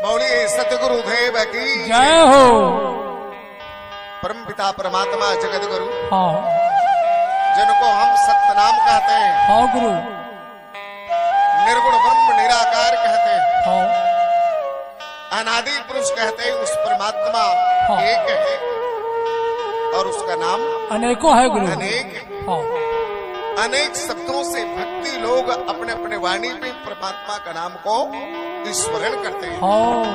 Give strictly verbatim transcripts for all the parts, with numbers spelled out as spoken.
बोलिए सतगुरुदेव की जय हो। परम पिता परमात्मा जगत गुरु, हाँ। जिनको हम सतनाम कहते हैं, हाँ गुरु। निर्गुण ब्रह्म निराकार कहते हैं, हाँ। अनादि पुरुष कहते हैं, उस परमात्मा हाँ। एक है और उसका नाम अनेकों है गुरु। अनेक है। हाँ। अनेक शब्दों से भक्ति लोग अपने अपने वाणी में परमात्मा का नाम को स्मरण करते हैं। हाँ।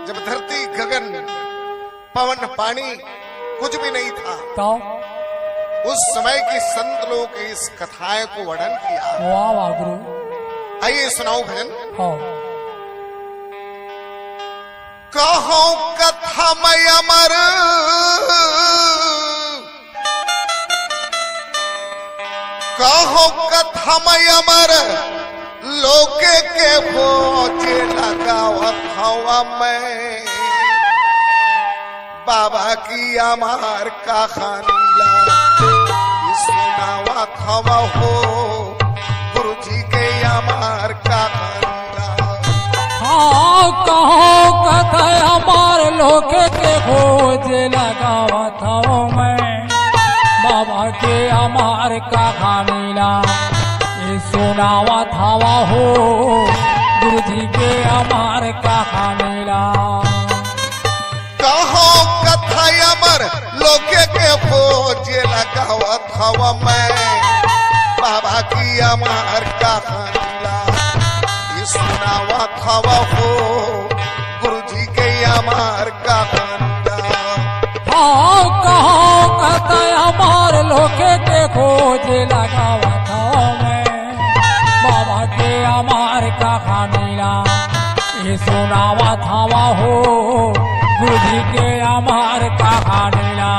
जब धरती गगन पवन पानी कुछ भी नहीं था, तो उस समय के संत लोग इस कथाएं को वर्णन किया। वाह, वाह, गुरु। आइए, सुनाओ भजन। हाँ। कहो कथा मय अमर, कहो कथा मय अमर, लोके के भोज लगावत हवा मैं। बाबा की अमर कहानी ला ये सुनावत हवा हो, गुरु जी के अमर कहानी ला। हाँ, कहो कथा अमर, लोके के भोज लगावत हवा मैं। बाबा के अमर कहानी ला ये सुनावत हवा हो, गुरु जी के अमर कहानी ला। कहो कथा अमर, लोके के भोज लगावत हवा मैं। बाबा की अमर कहानी ला ये सुनावत हवा हो, गुरु जी के अमर कहानी ला। हाँ, कहो कथा अमर, लोके के भोज लगावत हवा मैं। बाबा के अमर कहानी ला ये सुनावत हवा हो, गुरु जी के अमर कहानी ला।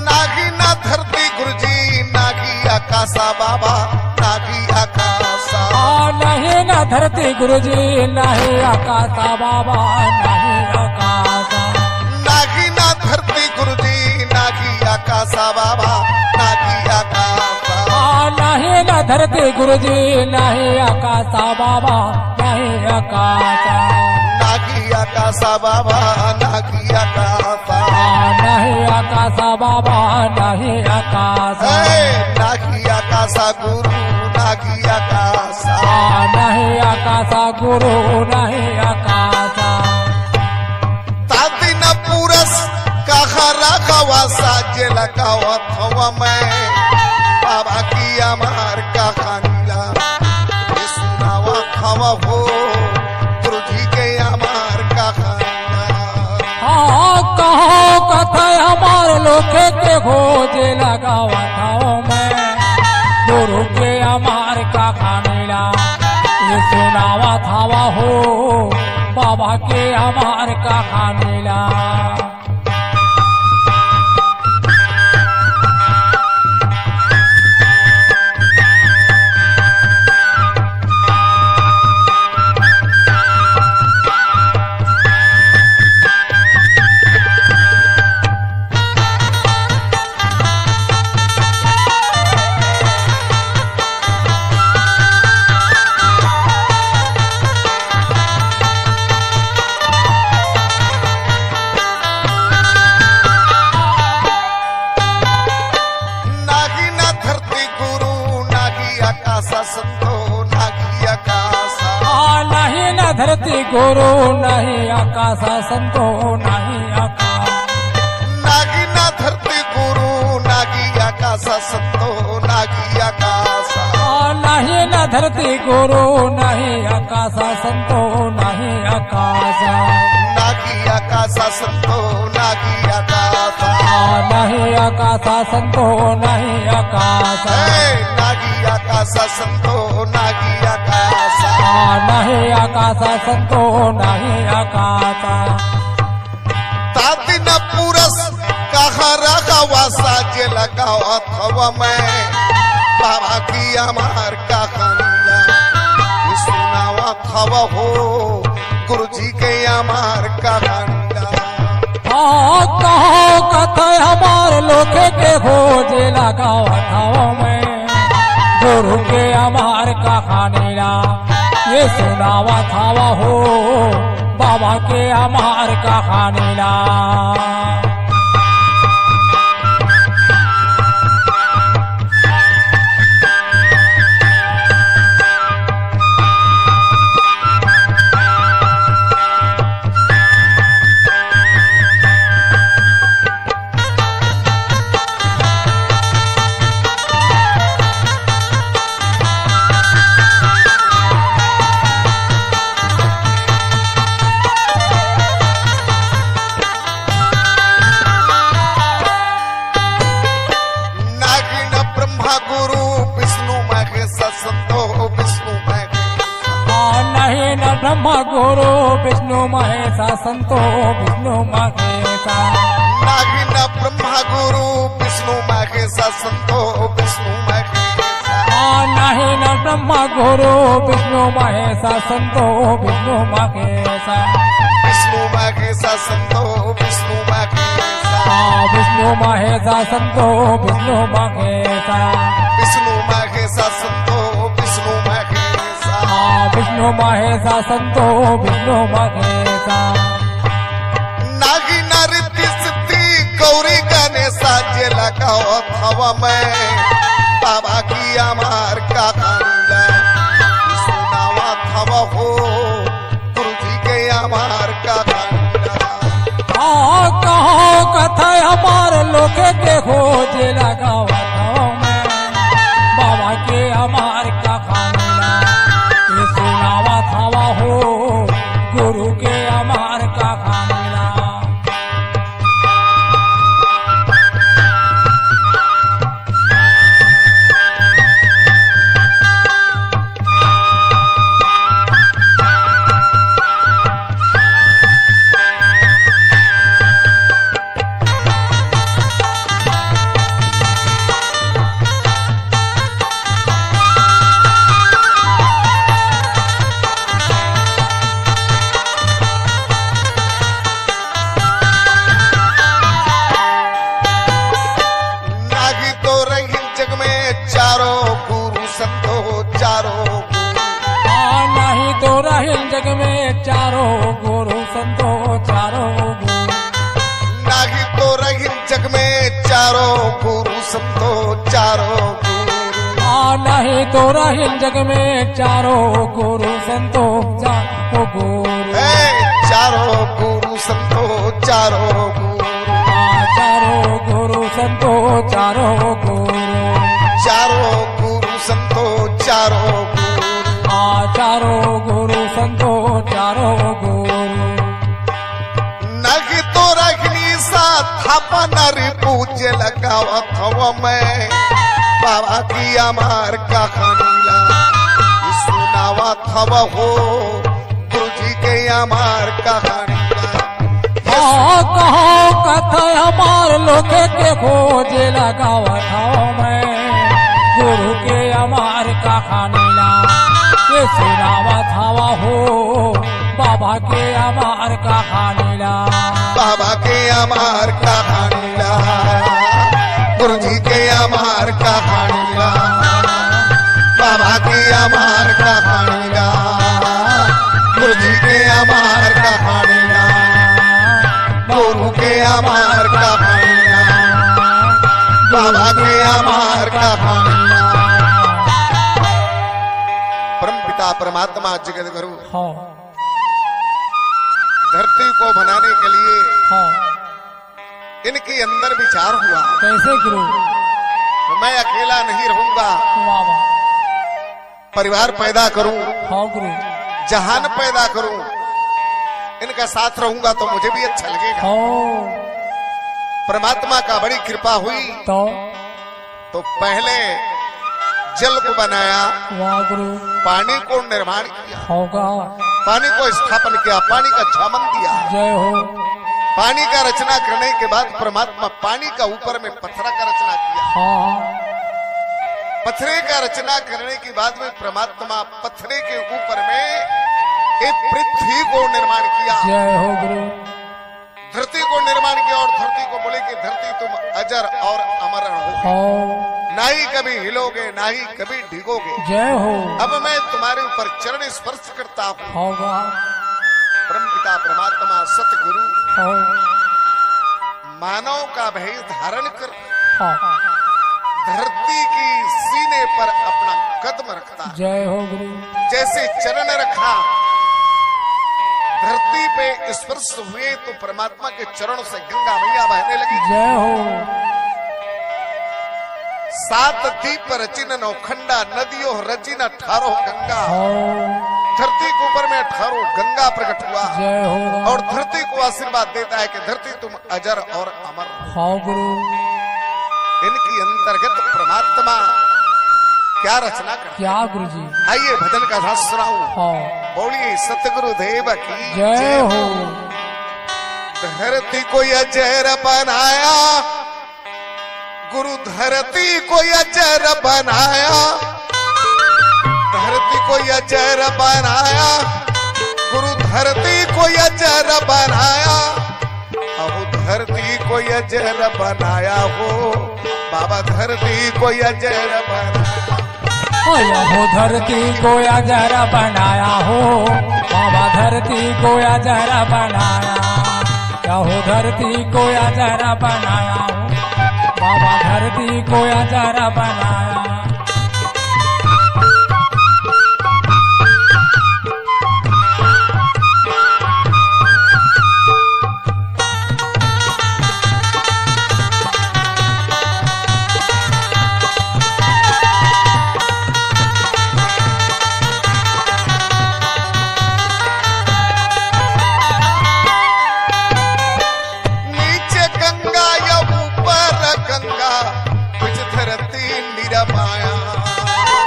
नागी ना धरती गुरुजी, नागी आकाशा बाबा, नागी आकाशा। आ, नहीं ना धरती गुरुजी, नहीं आकाशा बाबा, नहीं आकाशा। नागी ना धरती गुरुजी, नागी आकाशा बाबा, नागी आकाशा। आ, नहीं ना धरती गुरुजी, नहीं आकाशा बाबा, नहीं आकाशा। नागी आकाशा बाबा, नागी आकाशा। आ, नहीं आकाशा बाबा, नहीं आकाशा। ए, नागी आकाशा गुरु, नागी आकाशा। आ, नहीं आकाशा गुरु, नहीं आकाशा। ताती न पुरस कहा रखवा साजे लगावत हवा मैं। बाबा की अमर कहानी ला ये सुनावत हवा हो, गुरुजी के अमर कहानी ला। हाँ, कहो कथा अमर, लोके के भोज लगावत हवा मैं। गुरु के अमर कहानी ला ये सुनावत हवा हो, बाबा के अमर कहानी ला। नागी ना धरती गुरु, नागी आकाशा संतो, नागी आकाशा। आ, नहीं ना धरती गुरु, नहीं आकाशा संतो, नहीं आकाशा। नागी ना धरती गुरु, नागी आकाशा संतो, नागी आकाशा। आ, नहीं ना धरती गुरु, नहीं आकाशा संतो, नहीं आकाशा। नागी आकाशा संतो, नागी आकाशा। आ, नहीं आकाशा संतो, नहीं आकाशा। ए, नागी आकाशा संतो नाही आकाश। आ, नाही आकाश संतो नाही आकाश। तातिन पुरस कहरा गवासा जे लगावत हव मैं, बाबा की अमार कहानी ला सुनावत हव हो, गुरुजी के अमार कहानी ला। हाँ, कहो कथा हमार लोके के हो, जे लगावत हव मैं, गुरु के अमार कहानी ला, ये सुनावत हव हो, बाबा के अमार कहानी ला। नागिन ब्रह्मा गुरु विष्णु महेश संतो विष्णु महेश। आ, नागिन ब्रह्मा गुरु विष्णु महेश संतो विष्णु महेश। नागिन ब्रह्मा गुरु विष्णु महेश संतो विष्णु महेश। आ, नागिन ब्रह्मा गुरु विष्णु महेश संतो विष्णु महेश। विष्णु महेश संतो विष्णु महेश। आ, विष्णु महेश संतो विष्णु महेश। विष्णु महेश संतो विष्णु महेश। आ, विष्णु महेश संतो विष्णु महेश। नागिन रिद्धि सिद्धि गौरी गणेश जे लगावत हव मैं, बाबा की अमार कहानी ला सुनावत हव हो, गुरुजी के अमार कहानी ला। आ, कहो कथा हमार लोके के हो, जे लगावत हव मैं, बाबा के अमार कहानी ला, ये सुनावत हव हो, गुरु के अमार कहानी ला। नाही तो रहिन जग में चारों गुरु संतो चारों गुरु। आ, नाही तो रहिन जग में चारों गुरु संतो चारों गुरु। नाही तो रहिन जग में चारों गुरु संतो चारों गुरु। आ, नाही तो रहिन जग में चारों गुरु संतो चारों गुरु। ए, चारों गुरु संतो चारों गुरु। आ, चारों गुरु संतो चारों गुरु। चारों गुरु संतो चारों गुरु। आ, चारों गुरु संतो चारों गुरु। नाही तो रहिन सा थापन री पूजे लगावत हव मैं, बाबा की अमार कहानी ला सुनावत हव हो, गुरुजी के अमार कहानी ला। आ, कहो कथा हमार लोके के हो, जे लगावत हव मैं, गुरु के अमार कहानी ला, ये सुनावत हव हो, बाबा के अमार कहानी ला। बाबा के अमार कहानी ला, गुरुजी के अमार कहानी ला। बाबा के अमार कहानी ला, गुरुजी के अमार कहानी ला। गुरु के अमार कहानी ला, बाबा के अमार कहानी ला। परम पिता परमात्मा जगत गुरु हाँ। धरती को बनाने के लिए हाँ। इनके अंदर विचार हुआ, कैसे गुरु? मैं अकेला नहीं रहूंगा, वाह, वाह। परिवार पैदा करूं, हाँ गुरु। जहान पैदा करूं, इनका साथ रहूंगा तो मुझे भी अच्छा लगेगा। हाँ। परमात्मा का बड़ी कृपा हुई तो? तो पहले जल को बनाया, वाह गुरु। पानी को निर्माण किया, होगा। पानी को स्थापन किया, पानी का छामन दिया। जय हो। पानी का रचना करने के बाद परमात्मा पानी का ऊपर में पत्थर का रचना किया। हाँ। पत्थरे का रचना करने के बाद में परमात्मा पत्थरे के ऊपर में एक पृथ्वी को निर्माण किया। जय हो गुरु। धरती को निर्माण किया और धरती को बोले कि धरती, तुम अजर और अमर रहो, हो। ना ही कभी हिलोगे, ना ही कभी डिगोगे। जय हो। अब मैं तुम्हारे ऊपर चरण स्पर्श करता हूँ। होगा। परम पिता परमात्मा सतगुरु, हो। मानव का भेष धारण कर, हाँ। धरती की सीने पर अपना कदम रखता है। जय हो गुरु। जैसे चरण रखा, धरती पे स्पर्श हुए तो परमात्मा के चरण से गंगा मैया बहने लगी। जय हो। सात दीप रचिन नौखंडा, नदियों रचिन अठारह गंगा। हो। धरती के ऊपर में अठारह गंगा प्रकट हुआ। जय हो। और धरती को आशीर्वाद देता है कि धरती, तुम अजर और अमर। हाँ गुरु। इनकी अंतर्गत परमात्मा क्या रचना कर, क्या गुरु जी? आइए भजन का रस सुनाओ। हाँ। बोलिए सतगुरु देव की जय जय हो। हो। धरती को अजर बनाया, गुरु धरती को अजर बनाया, धरती को अजर बनाया, गुरु धरती को अजर बनाया, अहो धरती को अजर बनाया हो, बाबा धरती को अजर बनाया। अहो धरती को अजर बनाया हो, बाबा धरती को अजर बनाया। अहो धरती को अजर बनाया हो, बाबा धरती को अजर बनाया। नीचे गंगा या ऊपर गंगा, बिच धरती निरमाया।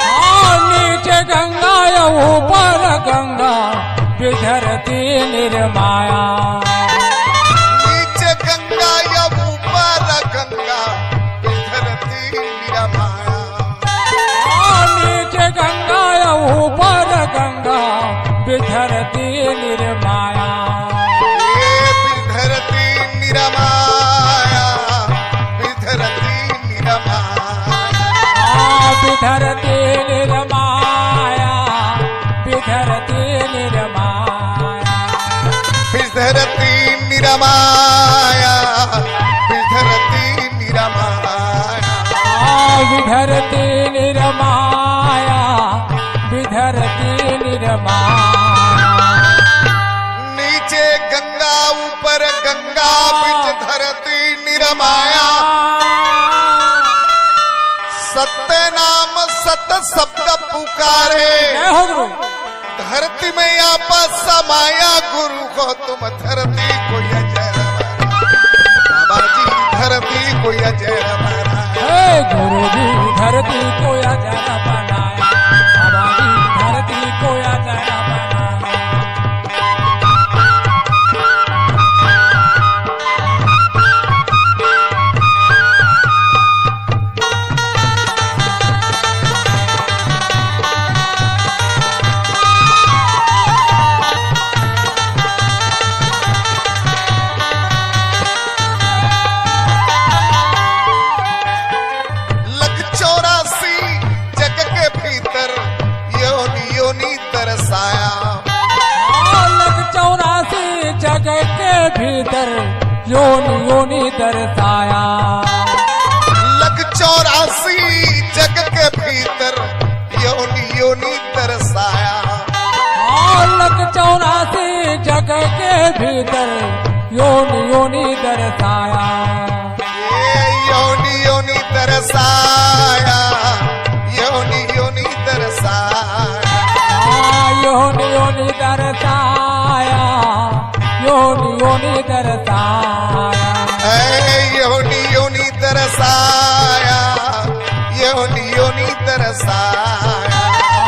हाँ, नीचे गंगा या ऊपर गंगा, बिच धरती निरमाया। नीचे गंगा या ऊपर गंगा, बिच धरती निरमाया। हाँ, नीचे गंगा या ऊपर गंगा, बिच धरती निरमाया। ये बिच धरती निरमाया, बिच धरती निरमाया। हाँ, बिच धरती निरमाया, बिच धरती निरमाया। बिच धरती निरमाया, बिच धरती निरमाया। आ, बिच धरती निरमाया, बिच धरती निरमाया। नीचे गंगा ऊपर गंगा, बिच धरती निरमाया। सत्य नाम सत शब्द पुकारे। जय हो गुरु। धरती में आप समाया गुरु हो, तुम धरती को अजर बनाया। बाबा जी धरती को अजर बनाया। हे गुरु जी धरती को अजर बनाया। बाबा जी धरती को अजर बनाया। लख चौरासी जग के भीतर योनि योनि तरसाया। हाँ, लख चौरासी जग के भीतर योनि योनि तरसाया। लख चौरासी जग के भीतर योनि योनि तरसाया। हाँ, लख चौरासी जग के भीतर योनि योनि तरसाया। ये योनि योनि तरसाया, योनि योनि तरसाया। हाँ, योनि योनि तरसाया, योनि योनि तरसाया। ऐ योनि योनि तरसाया, योनि योनि तरसाया। साया।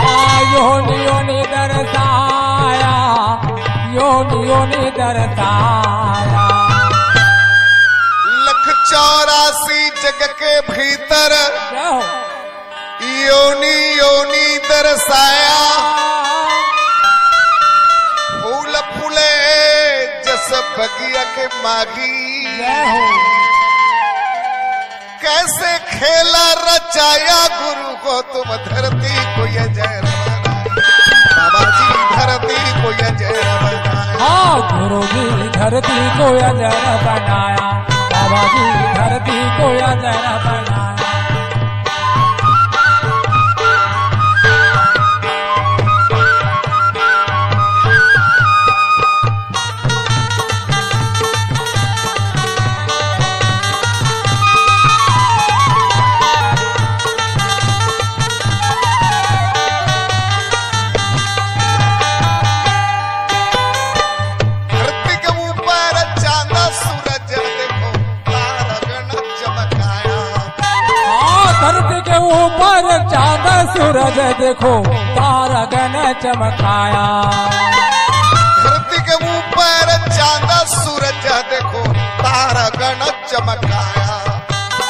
आ, योनि योनि दरसाया, योनि योनि दरसाया। लख चौरासी जग के भीतर जय हो। योनि योनि दरसाया। फूल फूले जस बगिया के माही। जय हो। कैसे खेला रचाया गुरु को तुम धरती को ये जय रवाना। बाबा जी धरती को ये जय रवाना। हाँ, गुरु जी धरती को ये जय बनाया, बाबा जी धरती को ये जय बनाया। धरती के ऊपर चांद सूरज देखो, तारागण चमकाया। हाँ, धरती के ऊपर चांद सूरज देखो, तारागण चमकाया। धरती के ऊपर चांद सूरज देखो, तारागण चमकाया।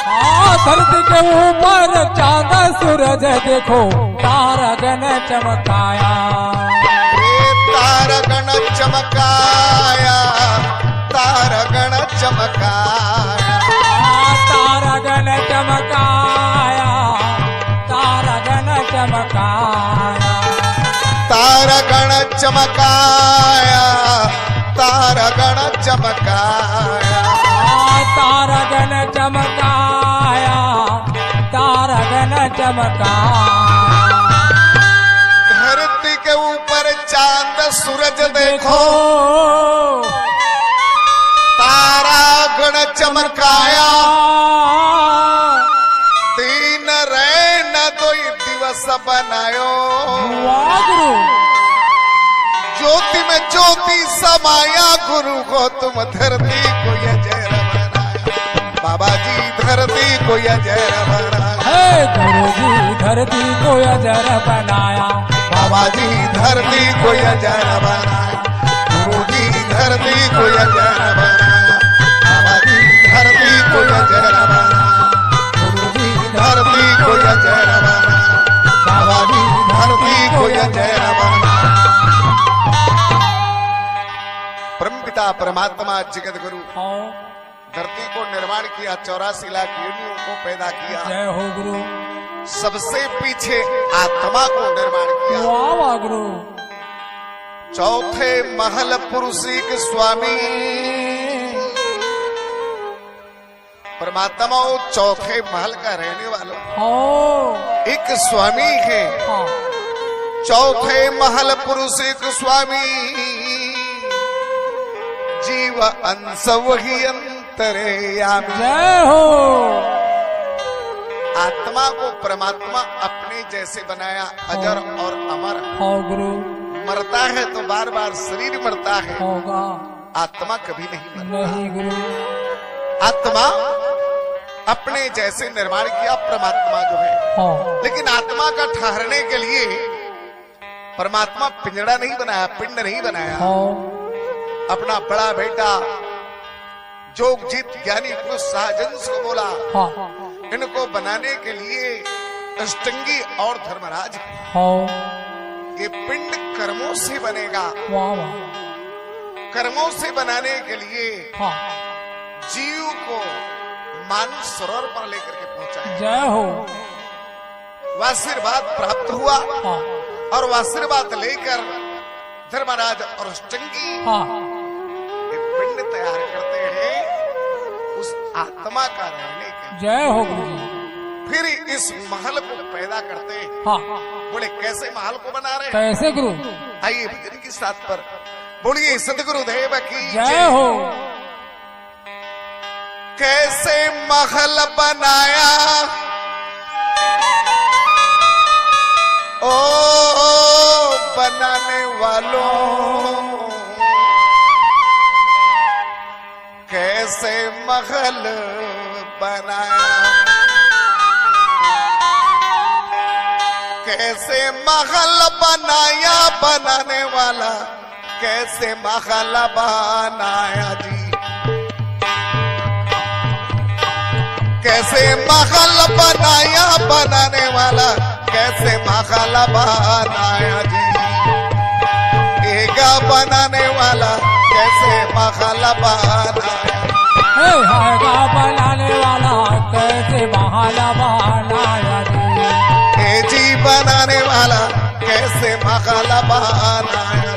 हाँ, धरती के ऊपर चांद सूरज देखो, तारागण चमकाया। हे तारागण चमकाया, तारागण चमकाया। हाँ, तारागण चमकाया, तारागण चमकाया। तारागण चमकाया, तारागण चमकाया। हाँ, तारागण चमकाया, तारागण चमकाया। धरती के ऊपर चांद सूरज देखो, देखो। तारागण चमकाया। तीन रैन दोई दिवस बनायो। वाह गुरु। ज्योति में ज्योति समाया गुरु को तुम धरती को ये जय बनाया। बाबा जी धरती को ये जय बनाया। हे गुरु जी धरती को ये जय बनाया। बाबा जी धरती को ये जय बनाया। गुरु जी धरती को ये जय बनाया। बाबा जी धरती को ये जय बनाया। गुरु जी धरती को ये जय बनाया। बाबा जी धरती को ये जय बनाया। परमपिता परमात्मा जगत गुरु हाँ। धरती को निर्माण किया, चौरासी लाख योनियों को पैदा किया। जय हो गुरु। सबसे पीछे आत्मा को निर्माण किया। वाह, वाह गुरु। चौथे महल पुरुष एक स्वामी। परमात्मा वो चौथे महल का रहने वाला हो। एक स्वामी है। हाँ। चौथे महल पुरुष एक स्वामी, जीव अंश वही अंतर्यामी। जय हो। आत्मा को परमात्मा अपने जैसे बनाया, अजर हाँ। और अमर। हाँ गुरु। मरता है तो बार बार शरीर मरता है। होगा। आत्मा कभी नहीं मरता। नहीं गुरु। आत्मा अपने जैसे निर्माण किया परमात्मा जो है। हाँ। लेकिन आत्मा का ठहरने के लिए परमात्मा पिंजड़ा नहीं बनाया, पिंड नहीं बनाया। हाँ। अपना बड़ा बेटा जोग जीत ज्ञानी पुरुष सहजंस को बोला, हाँ। इनको बनाने के लिए अष्टंगी और धर्मराज है। हाँ। ये पिंड कर्मों से बनेगा। वाह, वाह। कर्मों से बनाने के लिए हाँ। जीव को मानस सरोवर पर लेकर के पहुंचा है। जय हो। वो आशीर्वाद प्राप्त हुआ हाँ। और वो आशीर्वाद लेकर धर्मराज और अष्टंगी हाँ। एक पिंड तैयार करते हैं उस आत्मा का रहने के लिए। जय हो गुरु जी। फिर इस महल को पैदा करते हैं। हाँ। बोले, कैसे महल को बना रहे हैं? कैसे गुरु? आइए भजन की साथ पर बोलिए, सतगुरुदेव की जय जय। हो। कैसे महल बनाया ओ बनाने वालों, कैसे महल बनाया। महल बनाया बनाने वाला, कैसे महल बनाया जी। कैसे महल बनाया बनाने वाला, कैसे महल बनाया जी। एगा बनाने वाला, कैसे महल बनाया। हे, हैगा बनाने वाला, कैसे महल बनाया जी। ए जी बनाने वाला, कैसे महल बनाया।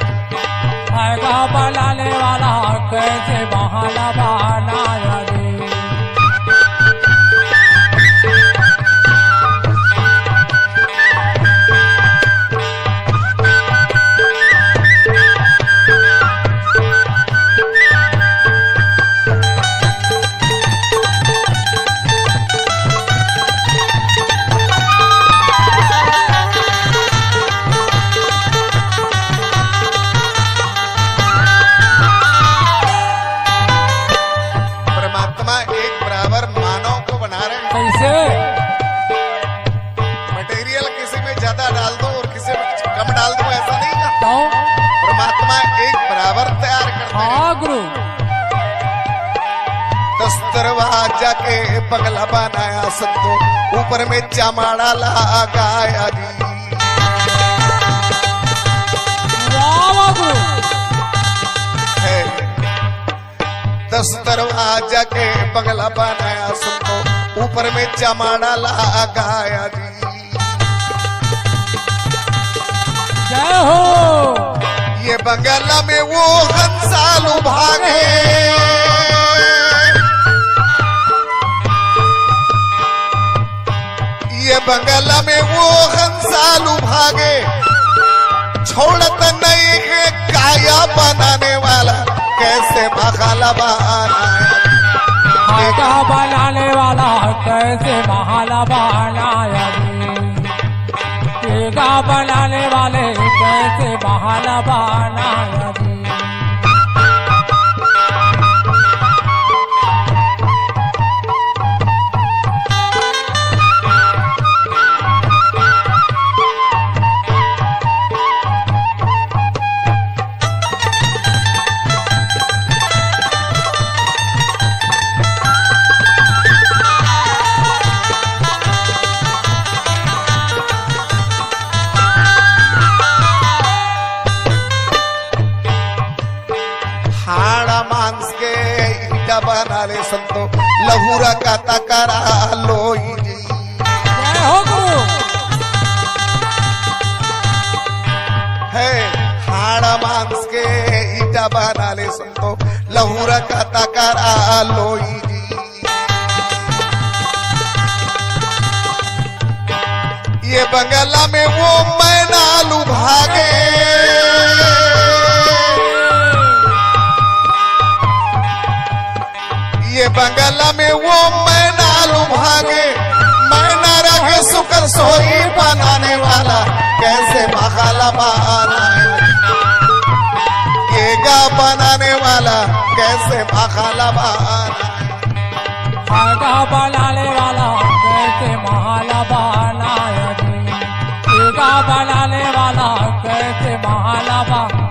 हैगा बनाने वाला, कैसे महल बनाया जी। परमात्मा एक बराबर मानव को बना रहे हैं। कैसे? मटेरियल किसी में ज्यादा डाल दो और किसी में कम डाल दो, ऐसा नहीं ना। तो? परमात्मा एक बराबर तैयार करते हैं। हाँ गुरु। दस दरवाजा के बंगला बनाया संतो, ऊपर में जमाड़ा लगाया जी। वाह, वाह गुरु। है। दस दरवाजा के बंगला बनाया संतो, ऊपर में जमाड़ा लगाया जी। जय हो। ये बंगला में वो हंसालू भागे, ये बंगला में वो हंसालू भागे, छोड़त नहीं है काया बनाने वाला, कैसे महल बनाया। काया बनाने वाला, कैसे महल बनाया जी। काया बनाने वाले, कैसे महल बनाया जी। हाड़ा मांस के ईटा बना ले संतो, लहुरा का तकरा लोई जी। जय हो गुरु। हे, हाड़ा मांस के ईटा बना ले संतो, लहुरा का तकरा लोई जी। ये बंगला में वो मैना लुभागे, ये बंगला में वो मैना लुभागे, मैना रखे सुकर सोई बनाने वाला, कैसे महल बनाया। ये गा बनाने वाला, कैसे महल बनाया। आगा बनाने वाला, कैसे महल बनाया जी। आगा बनाने वाला, कैसे महल बा-